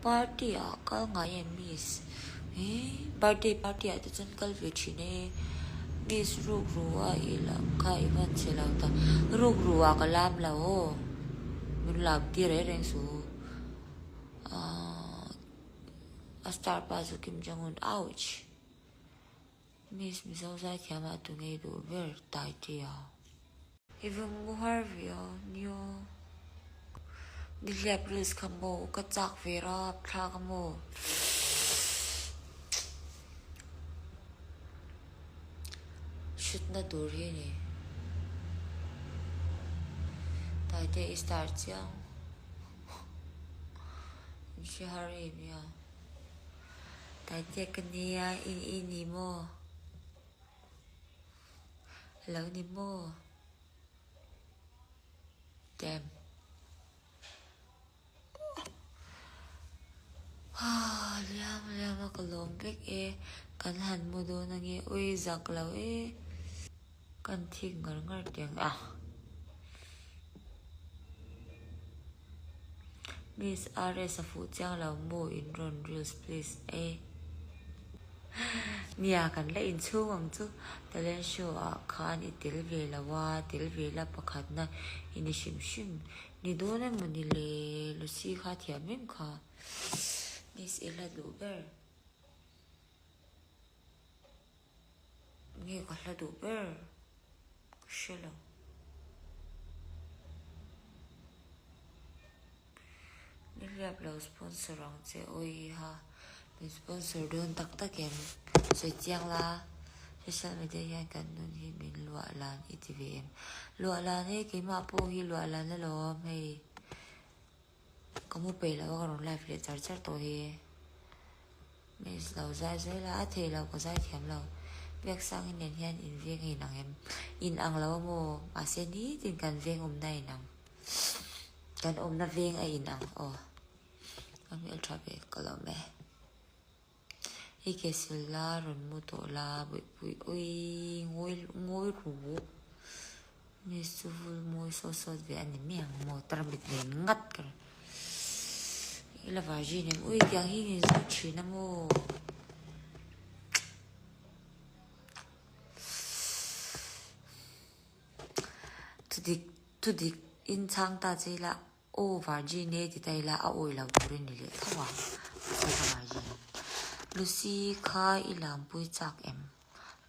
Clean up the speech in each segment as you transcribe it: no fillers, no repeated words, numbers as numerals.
Party ah kal ngai em miss? He birthday party ah te chuan kal ve thin e. Miss rukru a i lam kha i van che lo ta. Rukru ah ka lam lo aw. Min lam tir reng reng suh u. Ahh a star pa chu Kim Jong Un ouch. Miss Mizo zaithiam ah tu ngei duh ber Taitea. I va mu har ve a nia. Nihliap reels kha maw ka chak ve rap thlak a maw. Hrutna tur hi a ni. Taite i star chiang. In hre har em i a. Taite ka nia i i ni maw. Lo ni maw? Damn. Ah, liam liam a ka lawm vek e. Kan han mu dawn ange ui zak lo e. Kan thik ngar ngar tiang a. Miss RS a fuh chiang lo mu in rawn reels please e. Nia kan la inchhung ang chu talent show ah khan i tel ve lo a, tel ve la pakhat na i ni hrim hrim ni dawn emaw ni le Lucy kha thiam em kha Miss i hla duh ber nge ka hla duh ber. Ka hre lo. Nihliap lo sponsor ang che awi ha. Min sponsor dawn tak tak em? Sawi chiang la. Social media hian kan nun hi min luah lan i ti ve em? Luah lan e keimah pawh hi luah lan alawm hei. Ka mu peih lo a ka rawn live leh char char tawh hi. Miss lo zai zai la, a thei lo ka zai thiam lo. Biaksang in nen hian in veng a inang em? In ang lo a maw? Mahse nitin kan veng awmna a inang. Kan awmna veng a inang aw. Ka hmeltha ve ka lawm e. I ke sil la rawn mu tawh la buihpui ui ngawi ngawi ru. Miss chu vul mawi sawt sawt ve a ni mai ang maw tarmit nen ngat ka ri. I la virgin em ui tiang hi min zawh thin a maw. Thudik thudik in chhang ta che ila aw virgin e ti ta ila a awi lo tur a ni leh tho a mahse ka virgin. Lucy kha i lampui chak em?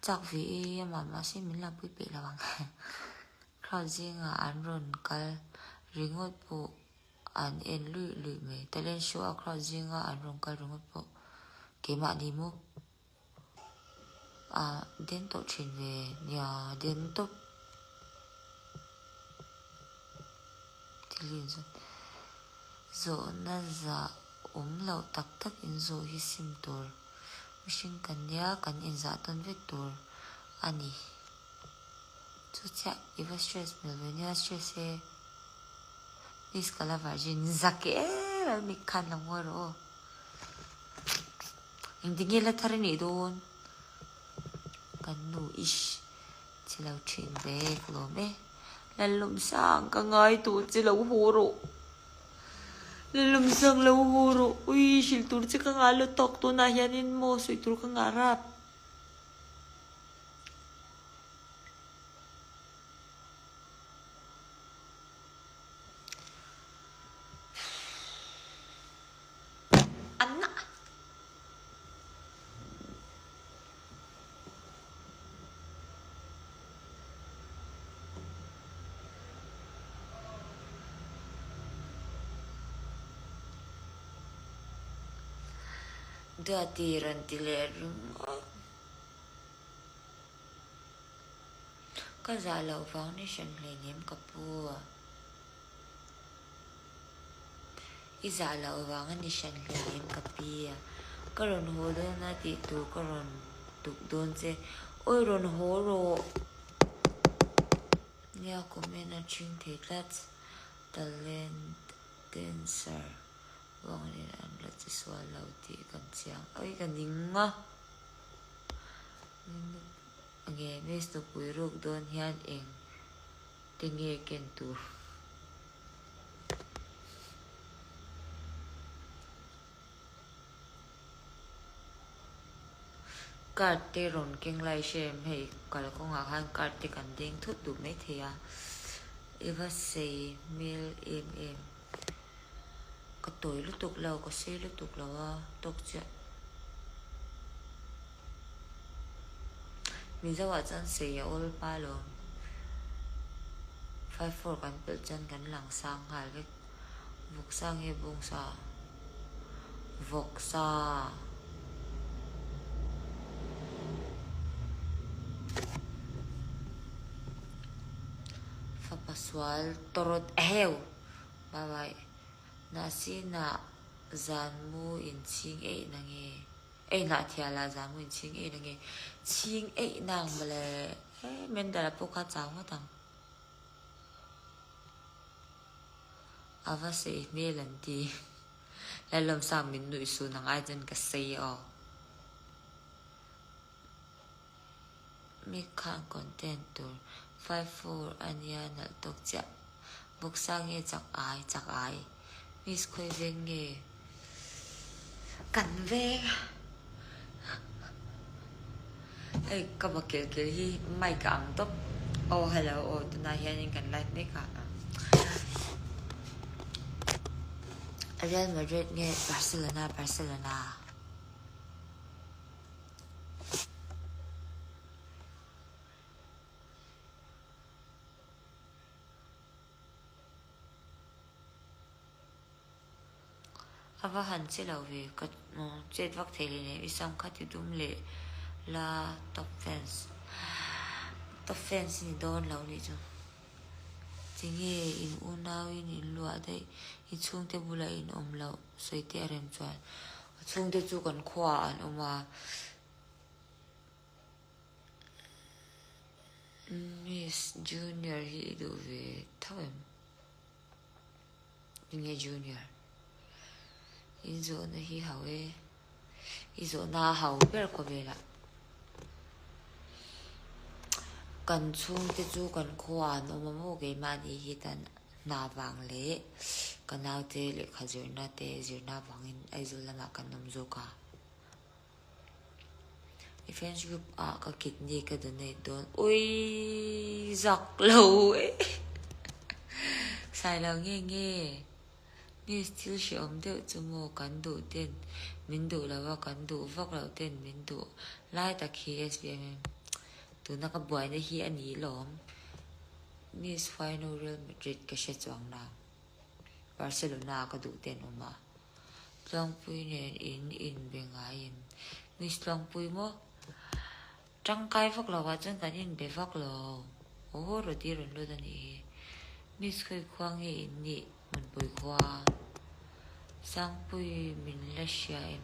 Chak ve e amah mahse min lampui peih lo ang. Crowd zingah an rawn kal ringawt pawh an en luih luih mai. Talent show a crowd zinga an rawn kal ringawt pawh keimah ni maw? Ah den tawh thin ve nia den tawp thil hi inzawt zawhna zah awm loh tak tak inzawh hi sim tur mihring kan nia kan inzah tawn vek tur a ni. Chu chiah i va stress hmel ve nia stress e. Miss ka la virgin zak em em mi khan lo ngawi rawh aw. Engtin nge la thar i nih dawn? Kan nu ish che lo thin ve ka lawm e. Lalawmsang ka ngai tawh che lo haw rawh. Lalawmsang lo haw rawh. Ui hrilh tur che ka ngah lo tawk tunah hianin maw sawi tur ka ngah rap. Anna. Duati rawn ti leh ringawt. Ka zah loh vang ni hran hleinem ka pu. I zah loh vang a ni hran hleinem ka pi. Ka rawn haw dawn a tih tur ka rawn tuk dawn che. Awi rawn haw rawh. Nia comment a ṭhing thei tlat. Talent dancer vangin an la che sual lo tih kan chiang. Awi ka ning a. Nge miss nupui ruk dawn hian eng te nge ken tur? Card te rawn keng lai hre em hei kalkawngah khan card te kan deng thut duh maithei a, i va sei hmel em em. Ka tawi lutuk lo, ka sei lutuk lo a tawk chiah. Mizo ah chuan sei a awl hma lawm. 54 kan pelh chuan kan lang sang nghal vek. Vawksa nge bawngsa? Vawksa. Fapa sual tawrawt eheu! Bye bye. Nahsinah zan mu in chhing eih na nge? Ei hnah thial ah zan mu in chhing eih na nge? Chhing eih na ang mawle. Eh, Mendal-a pawh kha chau ngawt ang. A va sei hmel an ti. Lalawmsang min nuih sun ang ai chuan ka sei aw. Mic khan content tur 54 ania nalh tawk chiah. Bawksa nge chak ai chak ai. Miss khawi veng nge kan veng. Hei ka va kel kel hi mic a ang tawp. Aw hello aw tunah hianin kan live mek a. Real Madrid nge Barcelona Barcelona. A va han che lo ve, ka chet vak thei leh nem, i sam kha ti dum leh la top fans, top fans i ni dawn lo nih chu. Tinge in unauin in luah daih, i chhungte bulah in awm loh sawi teh a rem chuan, ka chhungte chu kan khuaah an awm a. Miss Junior hi i duh ve tho em? Tinge Junior? In zawhna hi hau e. I zawhna a hau ber khawvelah. Kan chhungte chu kan khuaah an awm a maw keimahni hi tan hna vang leh ka naute lehkha zirna te zirna vangin Aizawl lamah kan awm zawk a. I fans group ah ka kidney ka donate dawn ui zak lo e sai lo nge nge miss thil hrehawm deuh chu maw kan duh ten min duh lo a kan duh vak loh ten min duh lai tak hi SVMM tuna ka buaina hi a ni lawm miss why no Real Madrid ka hre chuang na Barcelona ka duh ten awm a. Tlangpui nen in inbe ngai em? Miss Tlangpui maw? Tangkai vak lo ah chuan kan inbe vak lo. Aw Rody rawn lut a nih hi. Miss khawi khua nge in nih Hmunpui khua? Sangpui min la hria em?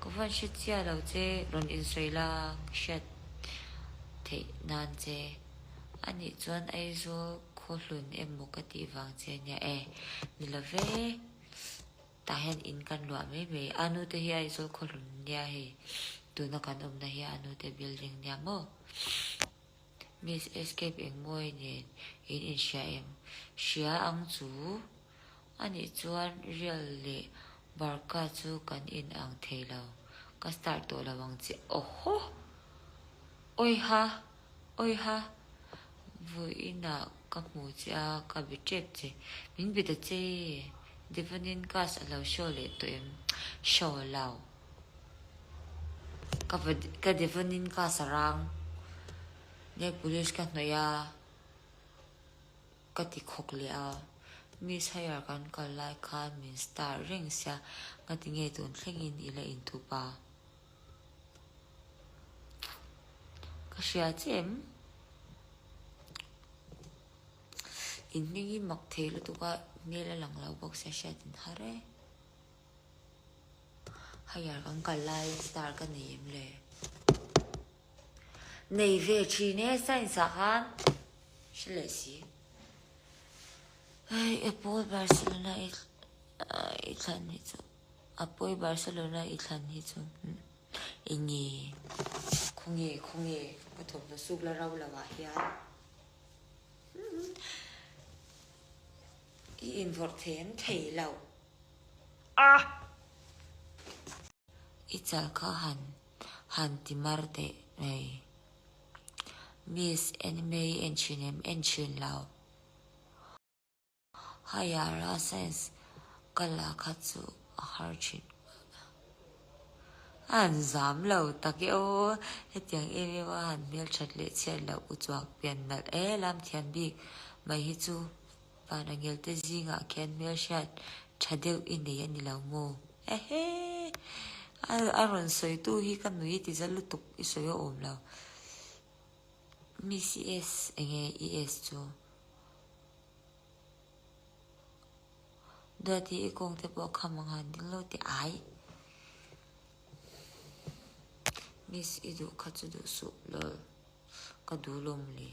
Ka vawn hre chiah lo che rawn insawi la ka hriat theih nan che. A nih chuan Aizawl khaw hlun emaw ka tih vang che nia e. Ni lo ve. Tah hian in kan luah mai mai. A nute hi Aizawl khaw hlun nia hei. Tuna kan awmna hi a nute building nia maw? Miss Escape engmawi nen in inhria em? Hria ang chu. Anih chuan Real leh Barca chu kan in ang thei lo. Ka start tawh lo ang che. Awhaw! Awiha! Awiha! Vawiinah ka hmu che a, ka be tep che. Min be ta che! Devonin class a lo show leh tawh em? Show lo. Ka va ka Devonin class a rang. Nail polish ka hnawih a, ka ti khawk leh a. Miss Higher kan kal lai khan min star reng sia, ngatinge tun thlengin i la inthup a? Ka hria che em? In hming hi mak thei lutuk a, hmel a lang lo bawk sia hriat in har e. Higher kan kal laiin star ka nei em le? Nei ve thin e science ah khan hre leh si. Hei Apple Barcelona i thlan hi chu. A pawi Barcelona i thlan hi chu enge khawnge khawnge ka thawmhnaw suk la ro lo ah hian i invawrh thei em thei lo a. I chal kha han. Han ti mar teh mai. Miss anime i en thin em? En thin lo. Higher a science ka la kha chu a har thin. A han zam lo tak e aw, hetiang em em a han hmel that leh chhiat loh u chuak pian nalh e lam thiam bik mai hi chu van angel te zingah khian hmelhriat tha deuh i nei a ni lo maw? Ehe! A rawn sawitu hi ka nui ti za lutuk i sawi a awm lo. Miss i es enge i es chu? Duati i kawng te pawh kham ang han ding lo teh ai. Miss i duh kha chu duh suh lol. Ka duh lawm le.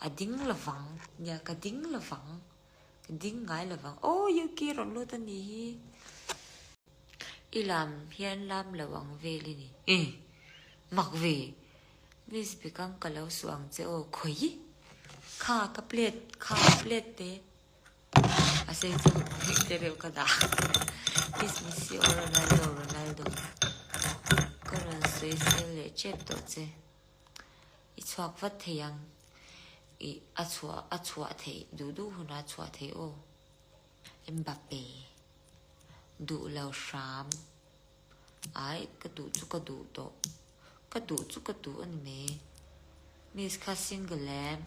A ding lovang. Nia ka ding lovang. Ka ding ngai lovang. Aw Yuki rawn lut a nih hi. I lam hian lam lo ang vel i ni. Mak ve. Miss Bekang ka lo suh ang che aw khawi kha ka plate kha plate te a sei chu heng te reuh ka dah Miss Messi or Ronaldo Ronaldo ka rawn sawi sel leh tep tawh che i chhuak vat thei ang i a chhuah a chhuah theih duh duh hunah a chhuah theih aw Mbappe duh lo hram. Ai, ka duh chu ka duh tawh. Ka duh chu ka duh a ni mai. Miss kha single em?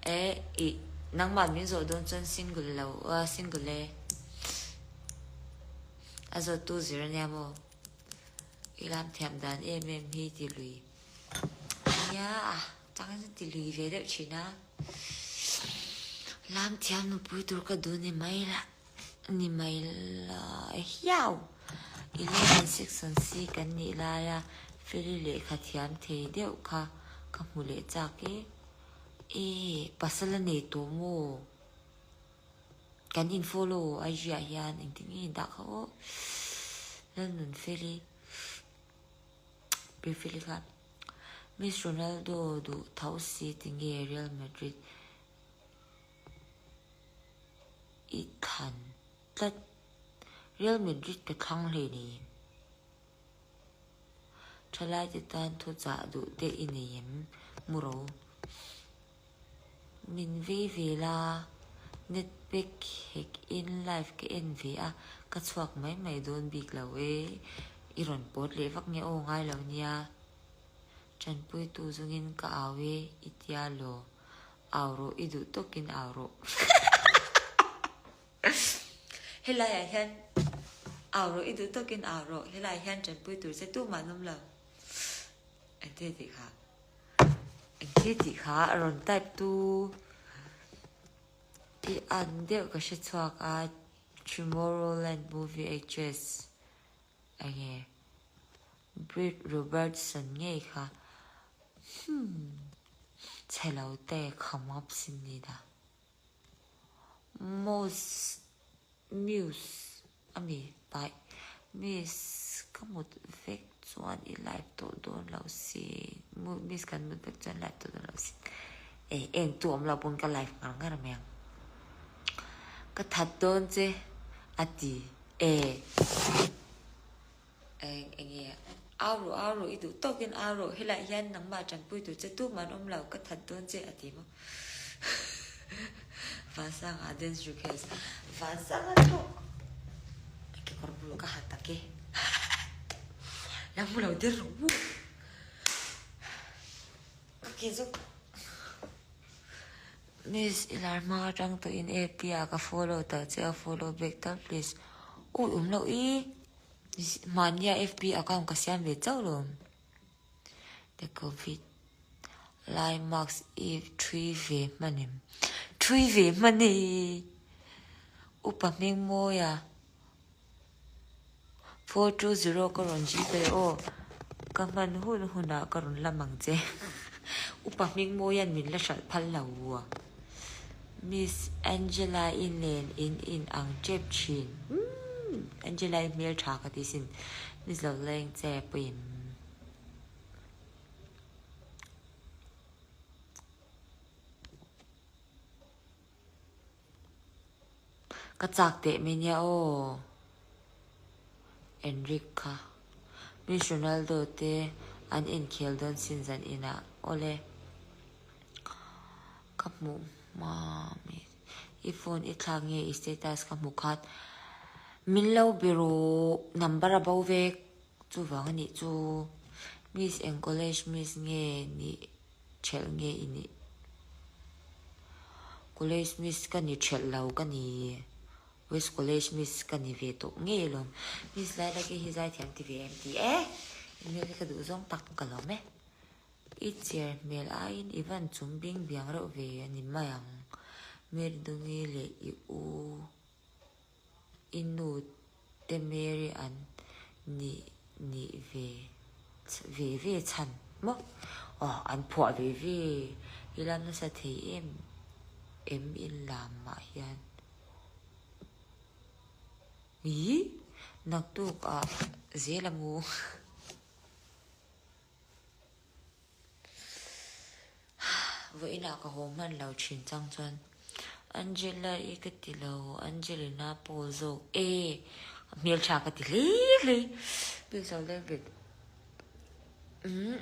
E, ih, nangmah min zawh dawn chuan single lo, a single e. A zawttu zir a nia maw? I lam thiam dan em em hi ti lui. Nia, chang hian ti lui ve deuh thin a. Lam thiam nupui tur ka duh ni mai lah. Ni mai la hiau! 11 section C kan nih laia Feli lehkha thiam thei deuh kha ka hmu leh chak e. E, pasal a nei tawh maw? Kan in follow IG ah hian engtin nge in dah kha aw. Lalnun Feli, Pi Feli kha Miss Ronaldo duh tho si tinge Real Madrid I thlan tlat. Real Madrid ka thlang hle ni. Thalai te tan thu chah duh te i nei em? Muro. Min vei ve la, net pack hek in live ka en ve a, ka chhuak mai mai dawn bik lo e. I rawn pawt leh vak nge aw ngai lo nia. Tanpuitu zungin ka au e i tia law. Au rawh i duh tawkin au rawh. Helaiah hian au rawh i duh tawkin au rawh helaiah hian tanpui tur che tumah an awm lo. Engthil tih kha engthil tih kha a rawn type tu i an deuh ka hre chhuak a Tomorrowland movie actress enge Britt Robertson ngei kha hmm chhe lo te kham up sin ni da Mos Muse ami pai Miss ka mut vek chuan i live tawh dawn lo si Miss kan mut vek chuan live tawh dawn lo si eh eng tu awm lo pawn ka live ngar ngar mai ang ka that dawn che a ti. E. Eng enge au rawh au rawh i duh tawkin au rawh helaiah hian nangmah tanpui tur che tumah an awm lo ka that dawn che a ti maw Vansanga dance request Vansanga chu kekawr bul ka ha tak e la hmu lo der rawh u ka ke zawk Miss i lar hma atang tawh in FB ah ka follow ta che a follow back tal please awi awm loh i mahnia FB account ka siam ve chauh lo the covid lai mask i thui ve hman em thui ve hman e upa hming mawi a. 420 ka rawn gpay aw, ka hman hun hunah ka rawn lam ang che. Upa Hmingmawia'n min la hralh phal lo a. Miss Angela-i nen in in ang tep thin. Umm Angela-i hmel tha ka ti sin. Miss lo leng che pawhin. Ka chak teh mai nia aw. Enrique kha. Miss Ronaldo te An inkhel dawn sin zan inah. Awle. Ka hmuh hma mi. I phone i thlak nge i status ka hmu khat. Min lo be rawh. Number a bo vek. Chuvang a nih chu. Miss eng college miss nge nih thelh nge i nih? College miss ka ni thelh lo ka ni. West College miss ka ni ve tawh ngei alawm. Miss Lailaki hi zaithiam ti ve em ti e. Email hi ka duh zawng tak ka lawm e. I cher hmel aiin i van chum bing biang reuh ve a ni mai ang. Mary Dungi leh i u i nu te Mary an nih nih ve ve ve chhan maw? Aw an phuah ve ve. I lam nasa thei em em in lam mah hian. Ih naktuk ah zel a mu. Vawiinah ka haw hman lo thin chang chuan Angela i ka ti lo, Angelina pawl zawk e hmeltha ka ti hle hle. Please lo David. Umm.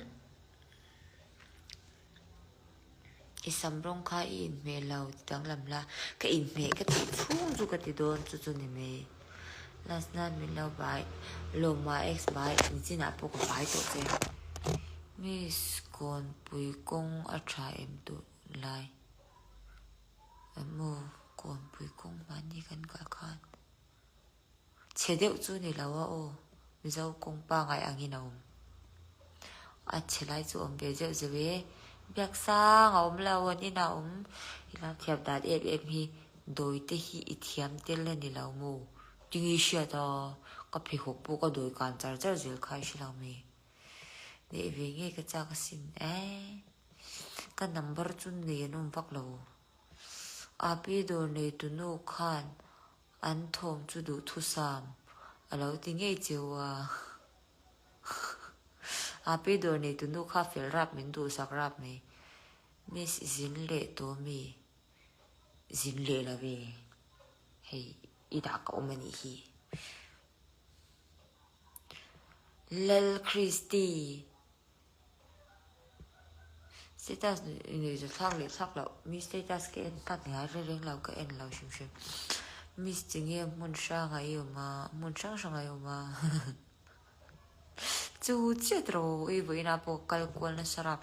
I sam rawng kha i inhmeh lo ti danglam la, ka inhmeh ka tih chhung chu ka ti dawn chu chu ni mai. Last nan min lo bai, lawmma ex bai nichinah pawh ka bai tawh che. Miss Kawnpui kawng a tha em tun lai emaw Kawnpui kawng hmanni kan kal khan. Chhe deuh chu ni lo a aw, Mizo kawng pangai angin a awm. A chhe lai chu awm ve zeuh zeuh e, biak sang a awm lo, an inah a awm. I lam thiam dan em em hi dawi te hi i thiam tel a ni lo maw? Tinge i hriat a, ka pheikhawk pawh ka dawi kan char char zel kha i hre lo mai. Neih ve ngei ka chak asin e, ka number chu nei an awm vak lo. Api dawr neitu nu khan An thawm chu duhthusam a lo ti ngei cheu a. Api dawr nei tunu kha fel rap min duhsak rap mai. Miss zin leh tawh mi zin leh lo e. Hei i dah ka awm a nih hi. Lal Christy. Status nei chu thlak leh thlak loh mi status ka en tlat ngai reng reng lo ka en lo hrim hrim miss chi nge hmun hrangah i awm a hmun hrang hrangah i awm a chu chiat rawh i vawiinah pawh kal kual nasa rap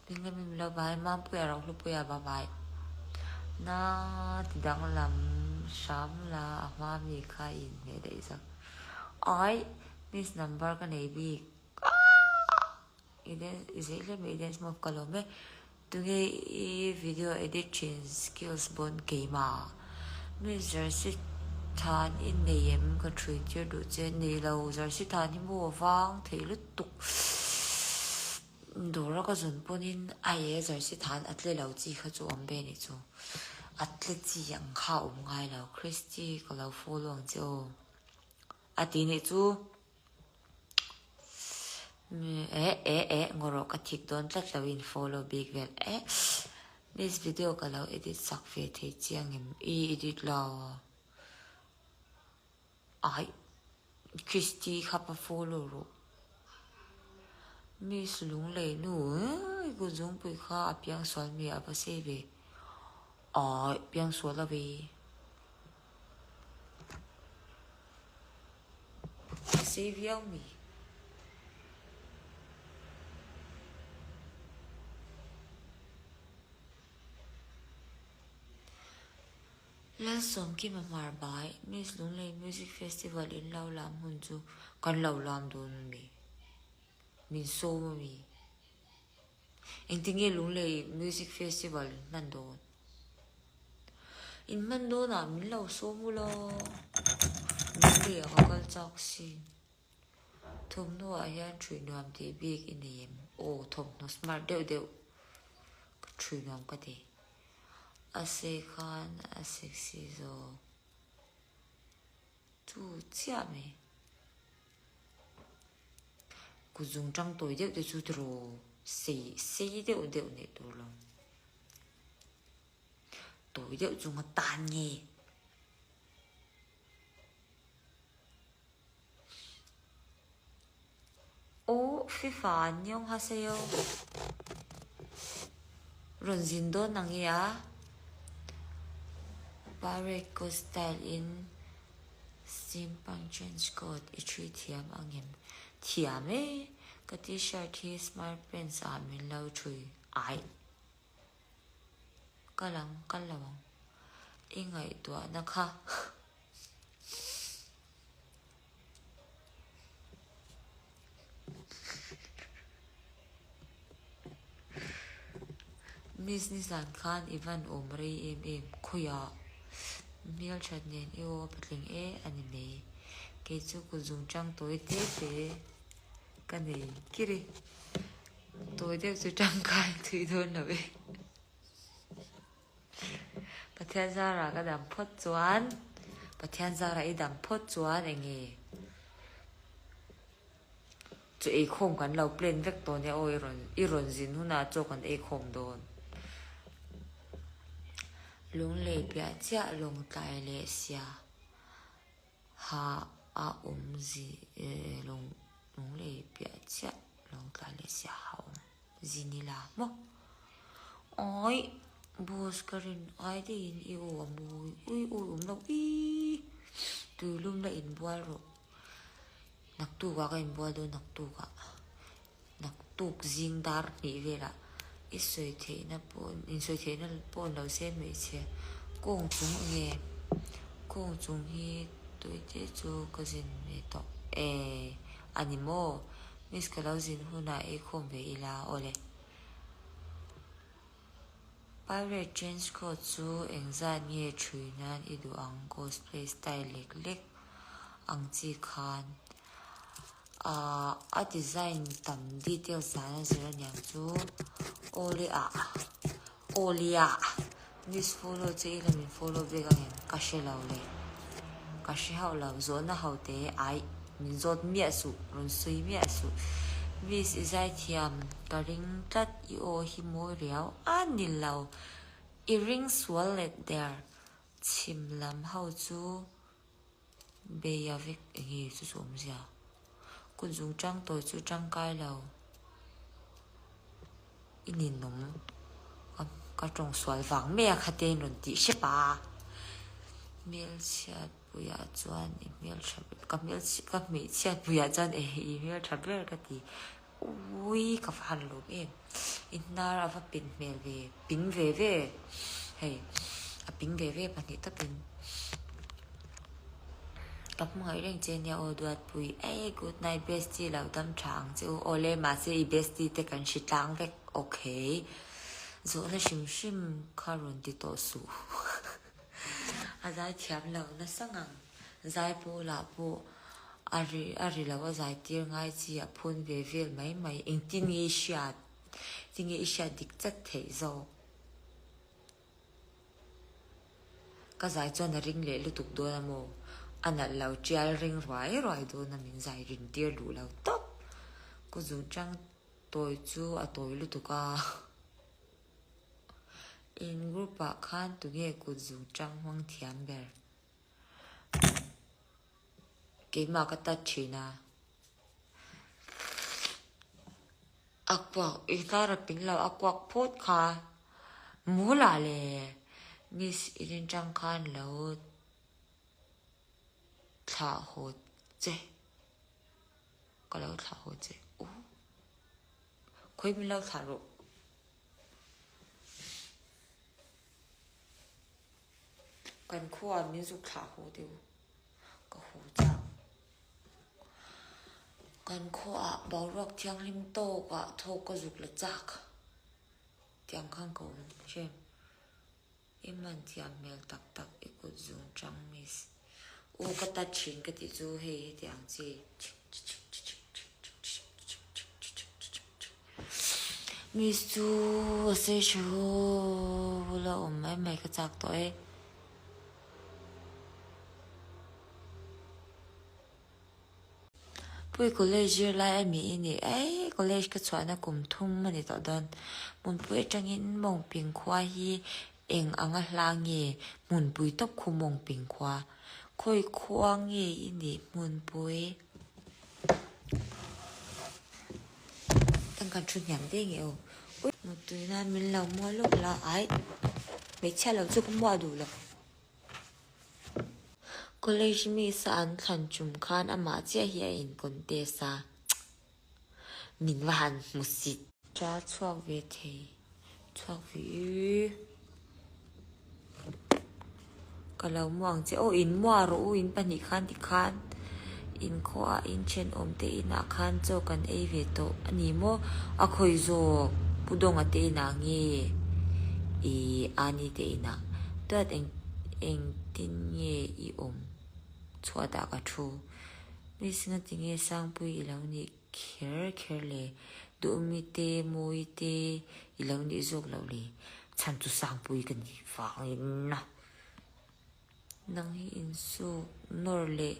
eng em em lo vai Mampuia Rohlupuia va vai na ti danglam hram la a hma mi kha i inhmeh daih zawk ai miss number ka nei bik. I dance i zei hle mai i dance move ka lawm e. Tunge i video edit thin skills bawn keimah mi jersey than i nei em ka thui tir duh che nei lo jersey than hi maw vang thei lutuk dawr a ka zawn pawnin ai e jersey than a tle lo chi kha chu awm ve nih chu a tle chi ang kha a awm ngai lo Christy ka lo follow ang che aw a ti nih chu. Eh eh eh ngawrawh ka thik dawn tlat lo in follow bik vel eh miss video ka lo edit sak ve thei chiang em i edit lo ai Christy kha pa follow rawh miss lunglei nu eh ku zungpui kha a piang sual mi a va sei ve ai piang sual a ve. A sei viau mi. Lalsawmkima Hmar Bai, Miss Lunglei Music Festival in lo lam hun chu kan lo lam dawn a mi? Min sawm a mi? Engtinge Lunglei Music Festival in hman dawn? In hman dawnah min lo sawm u la, Lunglei ah ka kal chak sin. Thawmhnaw ah hian ṭhui nuam tih bik i nei em? Aw, thawmhnaw smart deuh deuh ka ṭhui nuam ka ti. A sei khan a sexy zawk. Chu chiah mai. Kut zung tang tawi deuh te chu tiraw sei sei deuh deuh neih tur lo. Tawi deuh chunga tan nge. Aw. Fifa annyeong haseyo. Rawn zin dawn ang i a. Pirate coat style in steampunk trench coat i thui thiam ang em? Thiam e! Ka t-shirt hi smart pants ah min lo thui aih. Kal ang, kal lo ang. I ngaihtuahna kha. Miss nizan khan i van awm rei em em khawiah hmelthat nen i aw a patling e a ni mai. Kei chu kut zung tang tawi te te ka nei kiri. Tawi deuh chu tangkai thui dawn lo e. Pathian zara ka dam phawt chuan Pathian zara i dam phawt chuan eng nge chu eikhawm kan lo plan vek tawh nia aw i rawn i rawn zin hunah chaw kan eikhawm dawn. Lunglei piah chiah lawngtlai leh sia ha a awm zi lawng lunglei piah chiah lawngtlai leh sia ha awm. Zin ila maw? Awi, boss ka rin ai deihin i aw a mawi ui ui awm lo ii Tuilum la inbual rawh. Naktukah ka inbual dawn naktukah. Naktuk zing dar hnih velah i sawi theihna pawh insawi theihna pawh an lo se hmeichhe kawng chung enge kawng chung hi tawite chu ka zin ve tawh e a ni maw? Miss ka lo zin hunah ei khawm ve ila awle. Pirate trench coat chu engzat nge thui nan i duh ang cosplay style lek lek ang chi khan ahh a design tam details dan a zir aniang chu awle ah awle ah miss follow che ila min follow vek ang em ka hre lo le ka hre hauh lo zawhna ho te aih min zawt miah suh rawn sawi miah suh miss i zaithiam ka ring tlat i aw hi mawi riau a ni lo i ring sual let der chhim lam ho chu Beia vek enge chu chu awmzia. Kut zung tang tawi chu tangkai lo i ninawm ka tawng sual vang mai a khate in rawn tih hrep a. Hmelchhiat puiah chuan i hmeltha ber ka ka hmeichhiat puiah chuan e i hmeltha ber ka ti ui ka va han lawm em i hnar a va pin hmel ve ping ve ve hei a ping ve ve pahnih tawpin. Ka hmangaih reng che nia aw Duatpui, ei good night bestie lo dam tha ang che u awle mahse i bestie te kan hri tlang vek okay zawhna hrim hrim kha rawn ti tawh suh a zai thiam lo nasa ngang zai pawlah pawh a ri a ri lo a zai tir ngai chi a phun ve vel mai mai engtin nge i hriat tinge i hriat dik chat theih zawk. Ka zai chuan a ring leh lutuk dawn a maw? A nalh lo tial ring ruai ruai dawn a min zai rin tir duh lo tawp. Ku zung chang tawi chu a tawi lutuk a. In group ah khan tunge kut zung chang hmang thiam ber? Keimah ka tat thin a. A kuak i hnar a ping lo a kuak phawt kha Mulah le Miss i rin tang khan lo thlah haw che ka lo thlah haw che u khawi min lo thlah rawh. Kan khuaah min zuk thlah haw deuh ka haw chak. Kan khuaah boruak thianghlim tawkah thawk ka zuk la chak tiang khan ka awm hrem. I man thiam hmel tak tak i kut zung chang miss. U ka tat thin ka tih chu hei heti ang chi. Miss chu a sawi tha hu bula awm mai mai ka chak tawh e. Pui college zirlai a mi i ni ei college ka chhuahna kum thum a ni tawh dawn. Hmunpui atangin Mawngping khua hi eng anga hla nge hmunpui tawp khu Mawngping khua. Khawi khua nge i nih hmunpui? kan thu hniam daih nge aw. Ui Muttui nan min lo muah lawk la aih hmeichhia lo chu ka muah duh lo. College miss a an thlan chum khan amah chiah hi a in contest a min va han hmu sit. Cha chhuak ve thei chhuak ve ii. Ka lo mu ang che aw in muah rawh u in pahnih khan tikhan in khuaah in thenawm te inah khan chaw kan ei ve tawh a ni maw a khawi zawk Pu Dawnga te inah nge ih Ani te inah tuat eng engtin nge i awm chhuatah ka thu Miss ngatinge Sangpui i lo nih Kher kher le, Duhmi te, Mawi te i lo nih zawk loh le, chhan chu Sangpui ka nih vangin a. Nang hi insuk nawr leh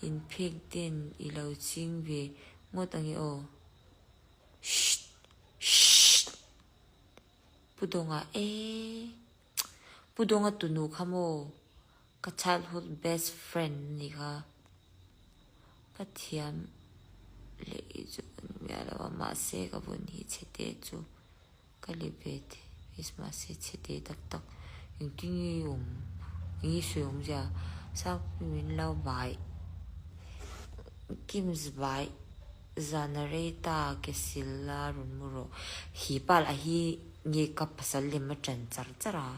inphek ten i lo ching ve ngawt ange aw. Shh! Shh! Pu Dawnga ee! Pu Dawnga tunu kha maw? Ka childhood best friend a nih kha. Ka thiam leh i chu ka ni miah lo a, mahse ka vun hi chhe te chu ka lip ve thei miss mahse chhe te tak tak engtin nge i awm eng nge sawi awmzia Sangpui min lo bai Kim's bai zan a rei ta ke sil la rawn mu rawh hi pa lah hi nge ka pasal lem a ṭan char char a.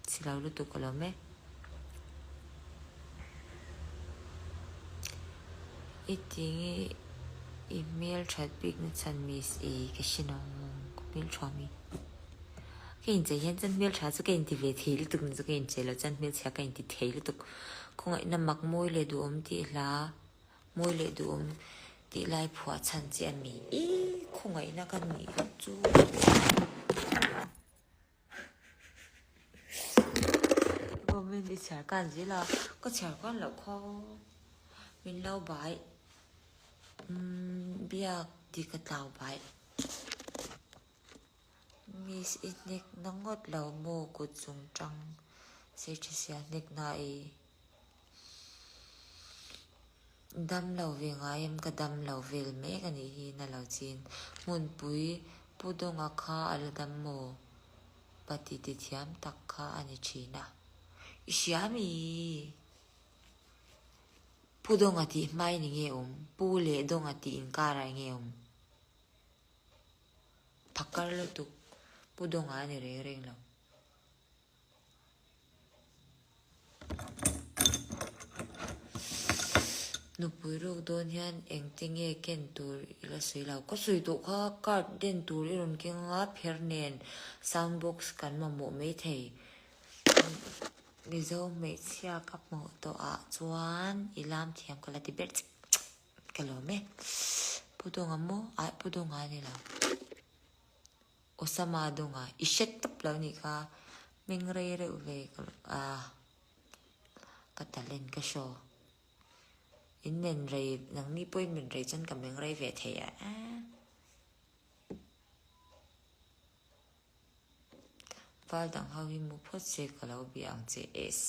Si lo lutuk a lawm e. I ti nge i hmel that bik na chhan miss i ka hre no ka hmel tha mi. Ka inchei hian chuan hmel tha chu ka inti ve thei lutuk na chu ka inchei lo chuan hmel chhia ka inti thei lutuk. Khawngaihna mak mawi leh duhawm tih hla Mawi leh duhawm tih lai phuah chhan che a mi i khawngaihna ka nih loh chu. Comment i chhiar kan zel a, ka chhiar kan loh kha min lo bai umm biak tih ka tlau bai. Miss i hnek na ngawt lo maw kut chung tang sei tha sia hnek na i dam lo ve ngai em ka dam lo vel mek a nih hi na lo chin hmunpui Pu Dawnga kha a la dam maw? Pa titi thiam tak kha a ni thin a. I hria mi? Pu Dawnga tih hmain eng nge awm? Pu leh Dawnga tih inkarah eng nge awm? Phakar lutuk Pu Dawnga a ni reng reng lo. Nupui ruk dawn hian engte nge ken tur i la sawi lo. Ka sawi tawh kha card den tur i rawn keng anga pher nen sound box kan mamawh maithei. Mizo hmeichhia ka hmuh tawh ah chuan i lam thiam ka la ti ber che. Ka lawm e. Pu Dawnga maw? Aih Pu Dawnga a ni lo. Osama Dawnga i hre tawp lo nih kha. Hming rei reuh ve ka a ka talent ka show. In men rei nangni pawhin men rei chuan ka meng rei ve thei a. Val dang ho hi mu phawt se ka lo bia ang che es.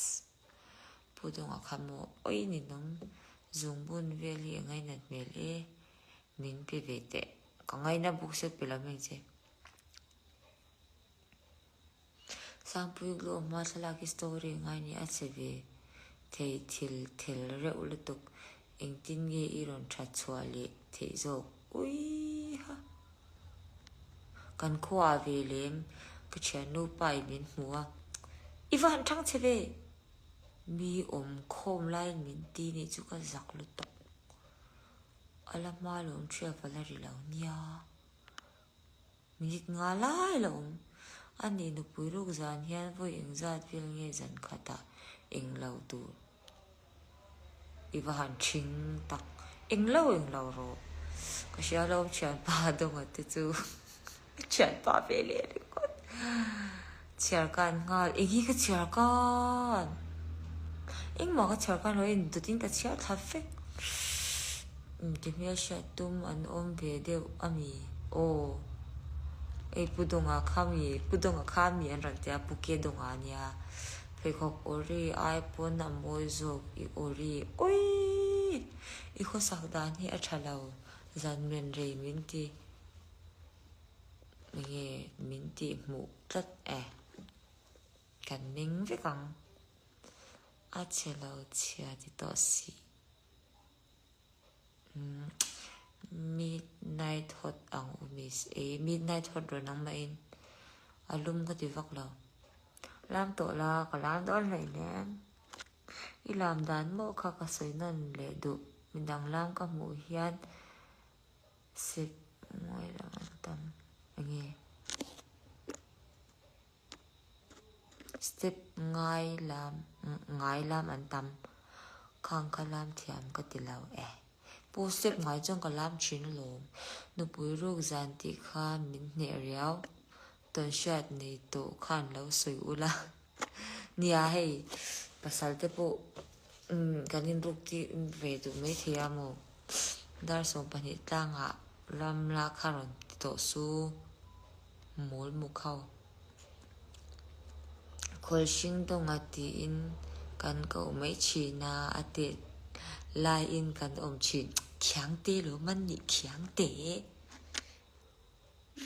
Pu Dawnga kha maw awi ninawm zungbun vel hi a ngainat hmel e min pe ve teh. Ka ngaina bawk se pe lo mai ang che. Sangpui Glow hma thlalak hi story ngai ni a che ve thei thil thel reuh lutuk engtin nge i rawn that chhuah leh theih zawk uiha. Kan khuaah ve lem ka thiannu pa in min hmu a, I va han thang che ve! Mi awm khawm laiin min ti nih chu ka zak lutuk. A la hma lawm ṭhiap a la ri lo nia. Minute nga lai la awm. A nih nupui ruk zan hian vawi engzat vel nge zan khatah eng lo tur. I va han ṭhing tak. Eng lo eng lo rawh. Ka hria lo thianpa Dawnga te chu ka thianpa ve leh ringawt. Chhiar kan nghal. Eng hi ka chhiar kan? Engmah ka chhiar kan lo in dawtin ka chhiar thla vek. Ti hmel hriat tum an awm ve deuh a mi? Aw. Ei Pu Dawnga kha mi? Pu Dawnga kha mi an rawn ti a, Pu Ke Dawnga a nia. Pheikhawk awri ai pawn a mawi zawk i awri awii! I khawsak dan hi a tha lo, zan men rei min ti. Enge min tih hmuh tlat e. Kan meng vek ang. A chhe lo chhia ti tawh si. Midnight hot ang u miss. E midnight hot rawn ang mahin a lum ka ti vak lo. Lam tawh la ka lam dawn hleinem. I lam dan maw kha ka sawi nawn leh duh. Midang lam ka hmuh hian sep ngawi lo an tam enge. Step ngai lam ngai lam an tam khang kha lam thiam ka ti lo e. Pu step ngai chuan ka lam thin alawm. Nupui ruk zan tih kha min hneh riau. Tawn hriat nei tawh khan lo sawi ula. Nia hei pasal te pawh kan inruk tih ve duh maithei a maw. Dar 12 tlangah ram la kha rawn ti tawh su. Mawl muk ho. Khawl hring dawnga tiin kan koh mai thin a, a teh laiin kan awm thin. Khiangte lo man nih khiangte.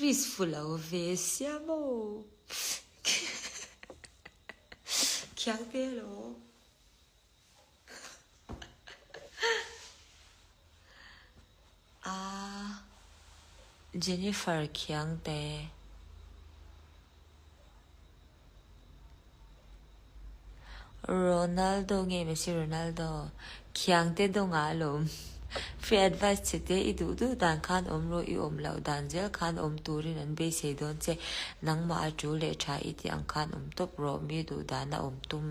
Risk fu lo ve sia maw. Khiangte lo. A Jennifer Khiangte. Ronaldo nge Messi Ronaldo Khiangte dawngah alawm. Free advice che te i duh duh dan khan awm rawh i awm loh dan zel khan awm turin an beisei dawn che. Nangmah a tul leh tha i tih ang khan awm tawp rawh mi duh dana awm tum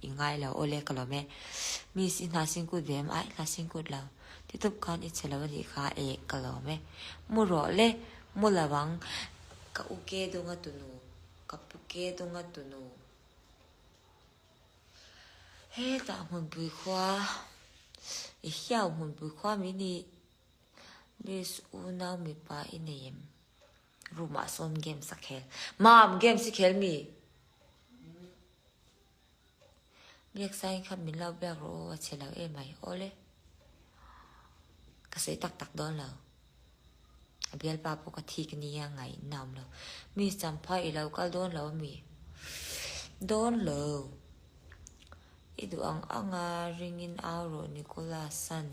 i ngai lo awle ka lawm e. Miss i hna singkut ve em? Ai hna singkut lo. Titup khan i che lo a nih kha e ka lawm e. Mu rawh le, mu lo ang. Ka u ke dawnga tunu, ka pu ke dawnga tunu. Hetah hmunpui khua, i hiau hmunpui khua mi ni. Miss unau mipa i nei em? Room ah sawn games a khel. Mam, games i khel mi? Biaksain kha min lo biak rawh aw, a chhe lo em mai. Awle. Ka sawi tak tak dawn lo. A bialpa pawh ka thik nia ngaih na awm lo. Miss Champhai i lo kal dawn lo ami? Dawn lo. I duh ang anga ringin au rawh Nicholas-a'n.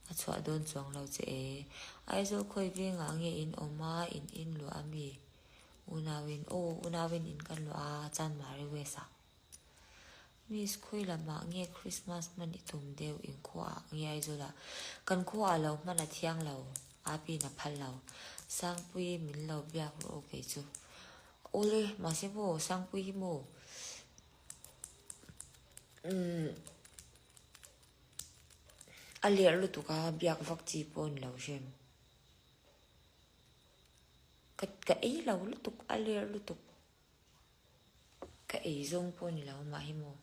A chhuah dawn chuang lo che e. Aizawl khawi vengah nge in awm a, in in luah ami? Unauin, aw unauin in kan luah a, Chanmari West ah. Miss khawi lamah nge Christmas hman i tum deuh in khuaah nge Aizawl ah? Kan khuaah lo hman a thiang lo, Api in a phal lo. Sangpui min lo biak rawh aw kei chu. Awle, mahse maw Sangpui hi maw? Umm. A lerh lutuk a, biak vak chi pawh a ni lo hrem. Ka ka ei lo lutuk, a lerh lutuk. Ka ei zawng pawh a ni lo mah hi maw.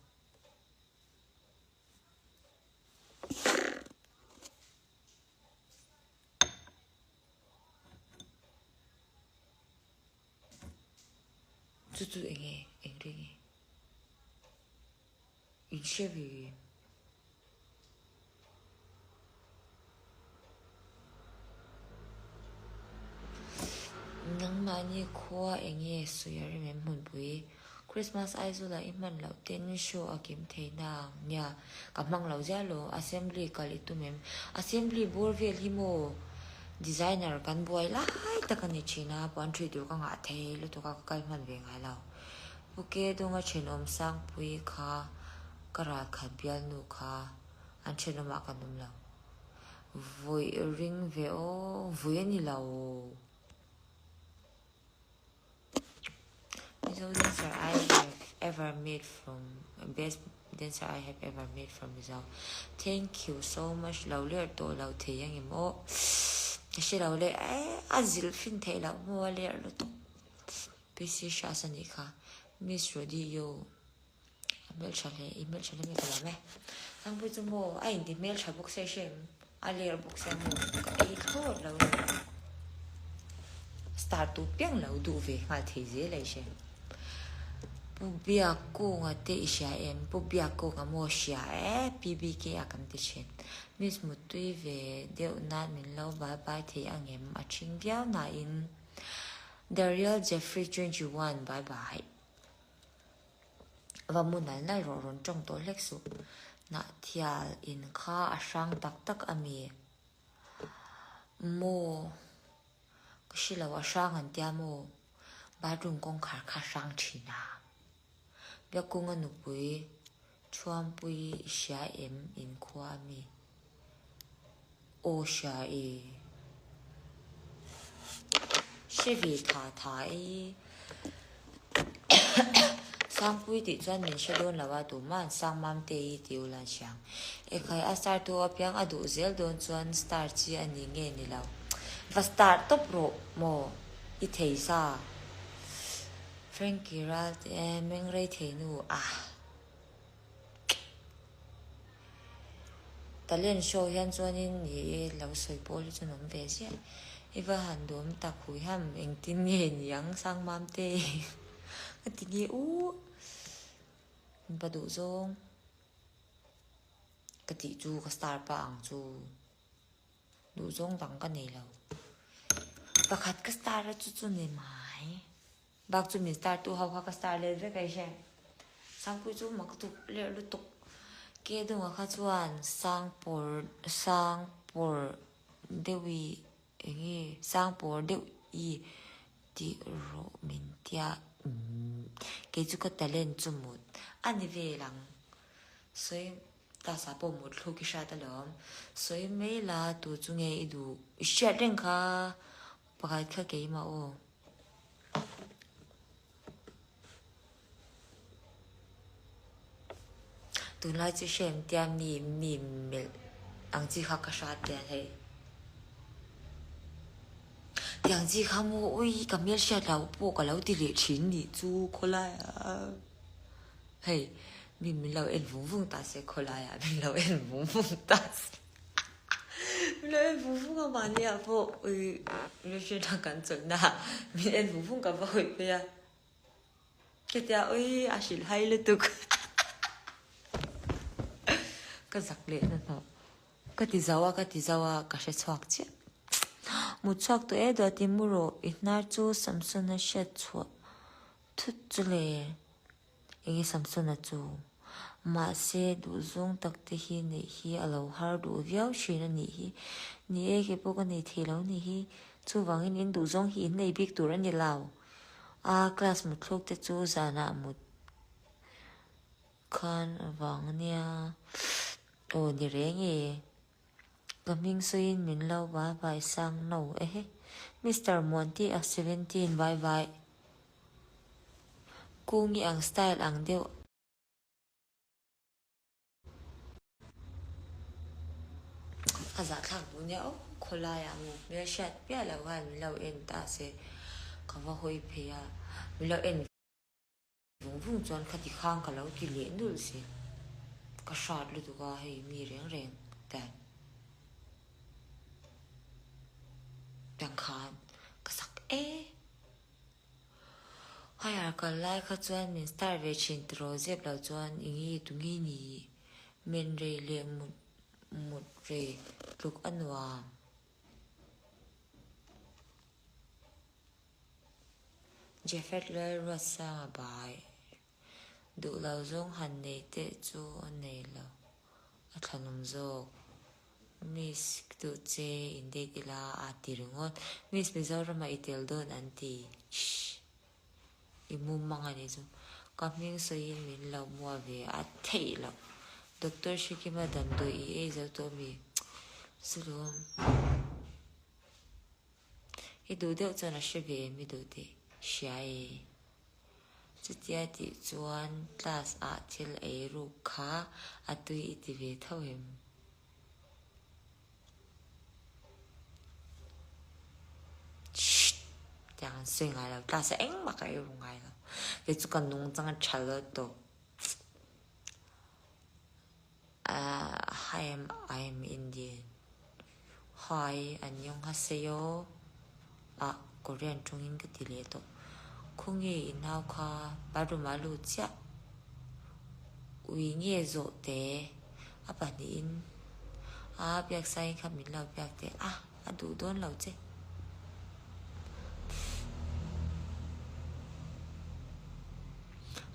Chu chu eng nge, eng ri nge? In hre ve em? Nangmahni khua eng nge sawi a rem em hmunpui? Christmas Aizawlah i hman loh ten show a kim thei na ang nia ka hmang lo ziah lo assembly kal i tum em? Assembly bawr vel hi maw designer kan buai lai tak a ni thin a puan thui tur ka ngah thei lutuk a ka kal hman ve ngai lo. Pu Ke Dunga thenawm Sangpui kha ka ralkhat bialnu kha an thenawmah kan awm lo. Vui ring ve aw, vui a ni lo. Mizo dancer I have ever met from best dancer I have ever met from Mizo. Thank you so much lo ler tawh lo thei angem aw. Ka hre lo le a zilh fin theih loh maw a ler lutuk. PC Hras a nih kha. Miss Rody yo a hmeltha hle i hmeltha hle mai ka lawm e. Sangpui chu maw a inti hmeltha bawk se hrem a ler bawk sia maw ka ei thlawt lo ni. Star tu piang lo duh ve nghal thei zel ai hrem. Pu Biakkunga te i hria em? Pu Biakkunga maw hria e, PBK a kan ti thin. Miss Muttui ve deuh nan min lo bye bye thei angem? A thing viau nain The real Jeffrey 21 bye bye. Va mu nal nal rawh rawn tawng tawh hlek suh. Nahthial in kha a hrang tak tak a mi? Maw? Ka hre lo a hrang an tia maw? Bathroom kawngkhar kha a hrang thin a. Biakkunga nupui Thuampui i hria em in khua a mi? Aw hria e. Hre ve tha tha e. Sangpui tih chuan min hre dawn lo a, tumah an sang mam te hi ti ula an hria ang. Ekhai a star tu apiang a duh zel dawn chuan star chi a ni nge ni lo. Va star tawp rawh maw i thei sa. Frankie Ralte mengrei thei nu ah. Talent show hian chuanin ni e lo sawi pawl hi chu an awm ve ziah. I va han duhawm tak hui ham engtin nge niang Sangmam te ka ti nge u mipa duh zawng ka tih chu ka star pa ang chu duh zawng dang ka nei lo. Pakhat ka star a chu chu ni mai. Bak chu min star tu ho kha ka star let vek a i hre. Sangpui chu mak tuk lerh lutuk. Ke dunga kha chuan sangpawr sangpawr deuh i eng nge sangpawr deuh i tih rawh min tia umm kei chu ka talent chu mut a ni vel ang. Sawi class ah pawh mut thluk i hriat alawm. Sawi mai la tu chu nge i duh i hriat reng kha pakhat kha keimah aw. Tunlai chu hrem tia mi mi melh ang chi kha ka hrat tia hei. Tiang chi kha maw ui ka hmel hriat loh pawh ka lo ti leh thin nih chu khawlai ah hei mi min lo en vung vung ta se khawlai ah min lo en vung vung ta se. Min lo en vung vung a mahni ah pawh ui mihring a kan chawlhna ah min en vung vung ka va hawi phei a chutia ui a hrilh hai lutuk ka zak leh hnahnawh ka ti zo a ka ti zo a ka hre chhuak chiah mut chhuak tawh e duati mu rawh i hnar chu Samson a hriat chhuah thut chu le. Enge Samsona chu? Mahse, duhzawng tak te hi neih hi a lo har duh viau thin a nih hi. Ni e, kei pawh ka nei thei lo nih hi. Chuvangin in duhzawng hi in nei bik tur a ni lo. A class mutthluk te chu zanah mut khan vang nia. Aw ni reng e. Ka hming sawiin min lo bye bye sang no ehe. Mister Muanti a 17 bye bye. Kungi ang style ang deuh. A zahthlak duh nia aw khawlai ah maw hmel hriat piah loh khan min lo en ta se ka va hawi phei a min lo en vung vung chuan khati khang ka lo ti leh nulh zel ka hrat lutuk a hei mi reng reng tan tiang khan ka sak e. Higher kal lai kha chuan min star ve thin tiraw zep lo chuan i nge tu nge ni men rei leh mut mut rei tluk a nuam. Jafet Lalruatsanga bai duh lo zawng han nei teh chu a nei lo a thlanawm zawk. Miss duh che in date ila a ti ringawt. Miss Mizoram ah i tel dawn an ti. Shh. I mumang a nih chu. Ka hming sawiin min lo mua ve a theih loh. Doctor Hrekima damdawi i ei zo tawh mi? Chulawm. I duh deuh chuan a hre ve em i duh tih hria e. Chutia tih chuan class ah thil ei ruk kha a tui i ti ve tho em? Shhh! Tiang an sawi ngai lo, class ah engmah ka ei ru ngai lo. Kei chu ka nungchang a tha lo tawp. Hi I'm I'm Indian. Hi annyeonghaseyo ah Korean tawngin ka ti leh tawh. Khawnge i nau kha bathroom ah lut chiah. Ui nge zawh te a pahnihin a biak sain kha min lo biak teh a, a duh dawn lo che.